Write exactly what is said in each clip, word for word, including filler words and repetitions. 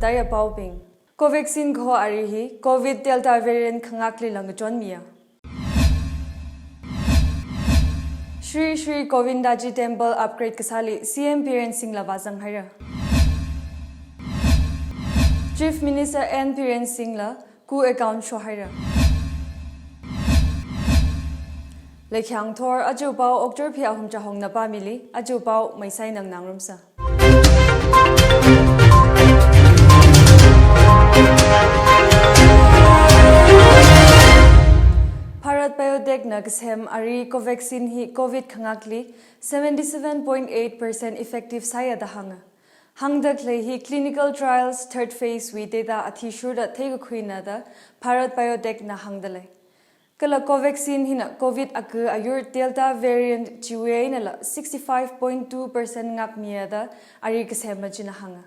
Taya paobing. Covaxin kaho ari hi Covid Delta variant khangaklila ngachonmiya. Shri Shri Govindaji Temple upgrade kasāli C M Biren Singhla vāzang haira. Chief Minister N Biren Singhla ku account shohaira. Leikhyang thor aja pao Okchor phi ahum chahong napa mili aja pao maisai nang nangrumsa. Bharat Biotech na kasem ari Covaxin hi Covid khangakli seventy-seven point eight percent effective sāya da hānga. Hāngda khalei hi clinical trials third phase wui data athishurda theikakhuina da Bharat Biotech na hāngda lei. Kala Covaxin hina Covid aka ayur Delta variant chiwui einala sixty-five point two percent ngakmiya da ari kasema china hānga.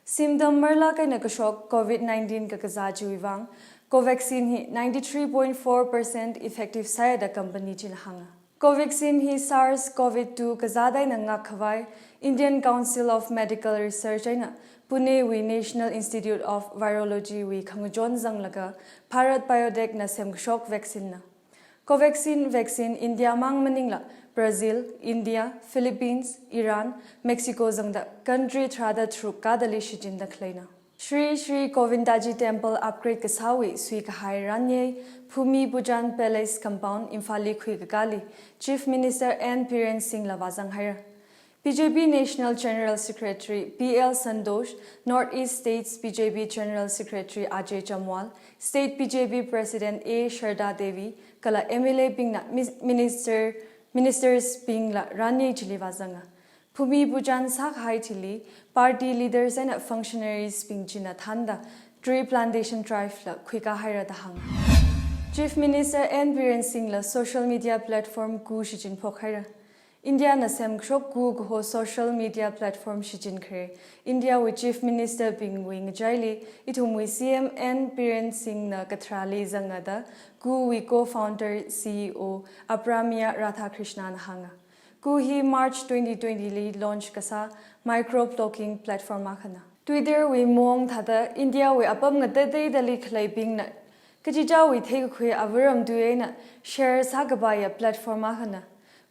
Symptom marlak eina kashok Covid nineteen kakazā chiwui vang Covaxin hi ninety-three point four percent effective sāya da company china hānga. Covaxin hi SARS-CoV two kazāda eina ngak khavai Indian Council of Medical Research eina Pune wui National Institute of Virology wui khangachon zanglaga Bharat Biotech na semkashok vaccine na. Covaxin vaccine India mang maningla Brazil, India, Philippines, Iran, Mexico zangda country tharāda tharuk kadali shichinda khaleina. Shri Shri Govindaji Temple upgrade kasāwui suikahai ranyei Bhumi Pujan Palace compound Imphalli khuikakāli Chief Minister N Biren Singhla vāzang haira. B J P National General Secretary P L Santosh, North East States B J P General Secretary Ajay Chamwal, State B J P President A Sharda Devi, kala M L A bingna mis-, minister, ministers bingla ranyei chili vāzanga. Bhumi Pujan sākahai chili party leaders eina functionaries bing china thānda tree plantation drive la khuikā haira da hānga. Chief Minister N Biren Singhla social media platform ku shichinphok haira. India na semkashok ku kaho social media platform shichinkhare. India wui Chief Minister bingwui ngachaili ithumwui C M N Biren Singh na katharali zanga da ku wui co-founder C E O Apramya Radhakrishnan na hānga. Ku hi March twenty twenty li launch kasā microblogging platform akhana. Twitter wui mong thāda India wui apam ngateiteidali khaleibingna kachichāwui theikakhui avaram tui eina share sākapaiya platform akhana.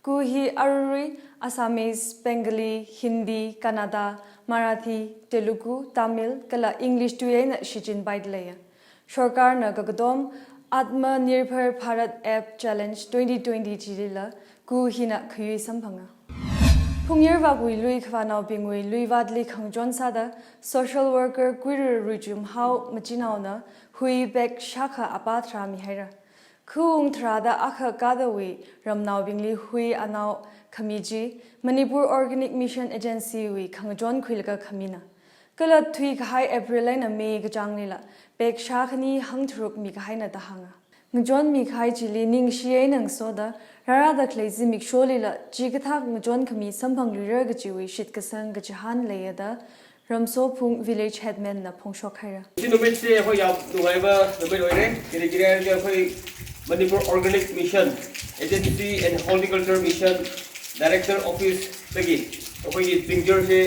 Ku hi arui Assamese, Bengali, Hindi, Kannada, Marathi, Telugu, Tamil, kala English tui eina shichinpaida leiya. Sorkarna kakatom Atmanirbhar Bharat App Challenge twenty twenty chilila ku hina khayui samphanga. Phungyarvakwui lui khavānaobingwui luivātli khangachon sāda social worker Kuiru Ruichumhao machinaona hui bag shākha apā tharāmi haira. Khaung tharāda akha kadawui ramnaobingli hui anao khami chi Manipur Organic Mission Agency wui khangachon khuilaga khamina. Kala thuikahai April eina May kachānglila bag shākhani hangtharuk mikahaina da hānga. Ngachonmikahai chili ningshi eina ngasoda rārāda khalei zimiksholila chikathā ngachon khami samphangluira kajiwui shitkasang kachihān leiya da Ramsophung Village Headman na phongshok haira. ꯉꯁꯤ ꯅꯨꯃꯤꯠꯁꯦ ꯑꯩꯈꯣꯏ ꯌꯥꯝ ꯅꯨꯡꯉꯥꯏꯕ ꯅꯨꯃꯤꯠ ꯑꯣꯏꯔꯦ꯫ ꯀꯔꯤꯒꯤꯔ ꯍꯥꯏꯔꯗꯤ ꯑꯩꯈꯣꯏ Manipur Organic Mission Agency and Horticulture Mission Director Office ꯗꯒꯤ ꯑꯩꯈꯣꯏꯒꯤ ꯆꯤꯡꯖꯔꯁꯦ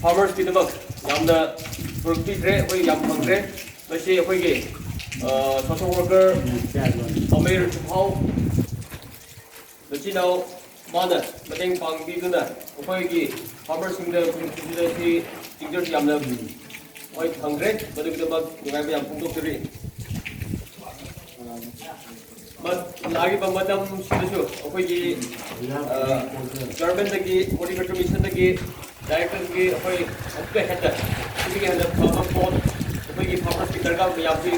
farmers ꯀꯤꯗꯃꯛ ꯌꯥꯝꯅ ꯄꯨꯔꯛꯄꯤꯈ꯭ꯔꯦ, ꯑꯩꯈꯣꯏ ꯌꯥꯝ ꯐꯪꯈ꯭ꯔꯦ꯫ ꯃꯁꯤ ꯑꯩꯈꯣꯏꯒꯤ, ꯑ, social worker ꯄꯥꯎꯃꯩ ꯔꯨꯆꯨꯝꯍꯥꯎ ꯃꯆꯤꯟꯅꯥꯎ ꯃꯥꯅ ꯃꯇꯦꯡ ꯄꯥꯡꯕꯤꯗꯨꯅ ꯑꯩꯈꯣꯏꯒꯤ farmers ꯁꯤꯡꯗ ꯁꯤ ꯆꯤꯡꯖꯔꯁꯤ ꯌꯥꯝꯅ ꯍꯣꯏ ꯐꯪꯈ꯭ꯔꯦ꯫ ꯃꯗꯨꯒꯤꯗꯃꯛ ꯅꯨꯡꯉꯥꯏꯕ ꯌꯥꯝ ꯐꯣꯡꯗꯣꯛꯆꯔꯤ꯫ ꯃ-, ꯂꯥꯛꯂꯤꯕ ꯃꯇꯝꯁꯤꯗꯁꯨ ꯑꯩꯈꯣꯏꯒꯤ, ꯑ, government ꯗꯒꯤ, Horticulture Mission ꯗꯒꯤ, Director ꯗꯒꯤ ꯑꯩꯈꯣꯏ ꯑꯃꯨꯛꯀ ꯍꯦꯟꯅ, ꯁꯤꯗꯒꯤ ꯍꯦꯟꯅ ꯐꯕ ꯄꯣꯠ ꯑꯩꯈꯣꯏꯒꯤ farmers ꯀꯤ ꯗꯔꯀꯥꯔ ꯃꯌꯥꯝꯁꯤ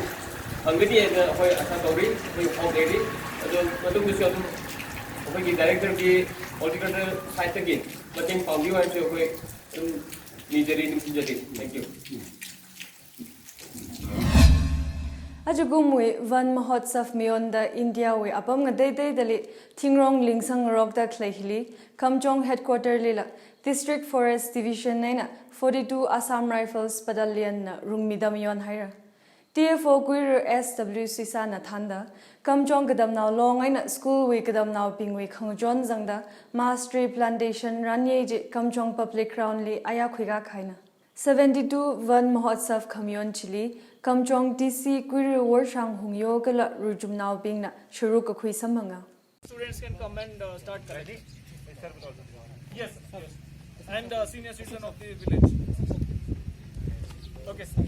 ꯐꯪꯒꯅꯤ ꯍꯥꯏꯅ ꯑꯩꯈꯣꯏ ꯑꯥꯁꯥ ꯇꯧꯔꯤ, ꯑꯩꯈꯣꯏ hope ꯂꯩꯔꯤ꯫ ꯑꯗꯣ ꯃꯇꯨꯡꯗꯁꯨ ꯑꯗꯨꯝ ꯑꯩꯈꯣꯏꯒꯤ Director ꯒꯤ Horticulture side ꯇꯒꯤ ꯃꯇꯦꯡ ꯄꯥꯡꯕꯤꯌꯨ ꯍꯥꯏꯕꯁꯤ ꯑꯩꯈꯣꯏ ꯑꯗꯨꯝ ꯅꯤꯖꯔꯤ, ꯅꯤꯡꯁꯤꯡꯖꯔꯤ꯫ Thank you. Ajakumwui Van Mahotsav mayonda India wui apam ngateiteidali thingrong lingsang ngarokda khalei hili Kamjong headquarter lila District Forest Division eina forty-two Assam Rifles Battalion na rungmida mayon haira. D F O Kuiru S W Suisa na thānda Kamjong Katamnao Long eina school wui katamnaobingwui khangachon zangda mass tree plantation ranyei chi Kamjong Public Ground li aya khuikā kahaina. Seventy-two Van Mahotsav khamayon chili, Kamjong D C Kuiru Worshang Hungyo kala ruichumnaobingna sharuk kakhui samphanga. Students can come and, uh, start collecting. Yes, yes. And, uh, senior citizen of the village. Okay, sir.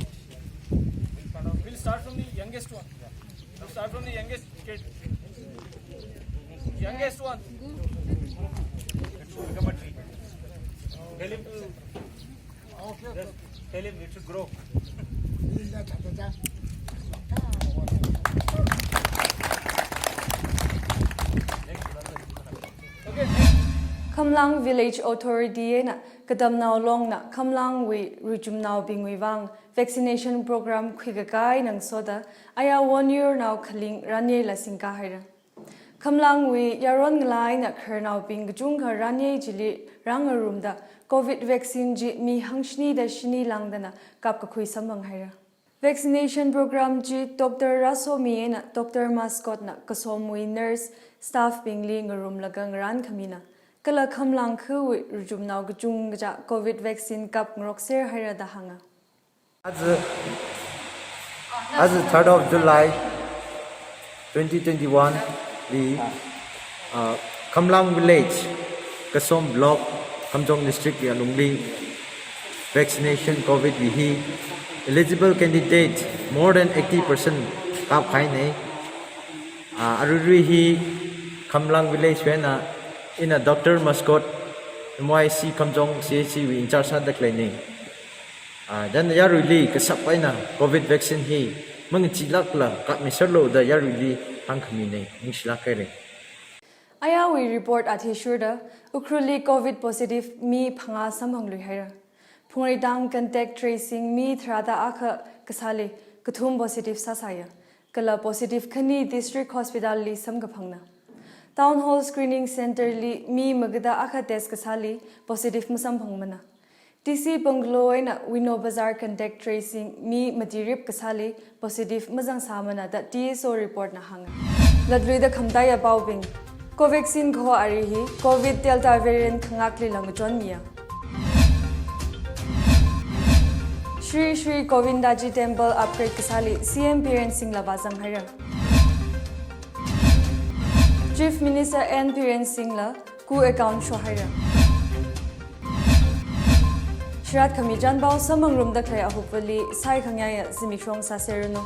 We'll start from the youngest one. We'll start from the youngest kid. Youngest one. Tell him to, just tell him it should grow. Khamlang Village Authority eina Katamnao Longna Khamlangwui ruichumnaobingwui vang vaccination program khuikakai ngasoda aya Wonyurnao Khaling ranyei la singkahaira. Khamlangwui yaron ngalā eina khararnaobing kachungkha ranyei chili rāngarumda Covid vaccine chi mi hangshini da shini langdana kapkakhui samphanghaira. Vaccination program chi Doctor Rasomi eina Doctor Mascotna kasomwui nurse staff bingli ngarumlaga ngarānkhamina. Kala Khamlang khawui ruichumnao kachungkha Covid vaccine kapngarokserhaira da hānga. Aja, aja third of July twenty twenty-one li, uh, Khamlang Village, Kasom Block, Kamjong District ya lungli vaccination Covid wui hi eligible candidate more than eighty percent kapkahainei. Uh, aruirui hi Khamlang Village wui eina ina Doctor Mascot, M Y C Kamjong C H C wui in charge sāda khaleinei. Ah, chieina yaruili kasāp eina Covid vaccine hi mangachilākla kapmiserlu da yaruili hāngkhaminei, ningshilāk haira. Ayawui report athishurda Ukhrulli Covid positive mi phangā samphangluihaira. Phungreitang contact tracing mi tharāda akha kasāli kathum positive sāsāya. Kala positive khani District Hospital li samkaphangna. Town Hall Screening Center li mi magada akha test kasāli positive masamphangmana. T C Bungalow eina Wino Bazar contact tracing mi matirip kasāli positive mazangsāmana da T S O report na hānga. Latluida khamataiya paobing. Covaxin kaho ari hi Covid Delta variant khangakli langchonmiya. Shri Shri Govindaji Temple upgrade kasāli C M Biren Singh la vāzanghaira. Chief Minister N Biren Singh la ku account shohaira. Sharat khami chānpao samphangrumda khalei ahupvali saikhangayā zimiksho sāserranu.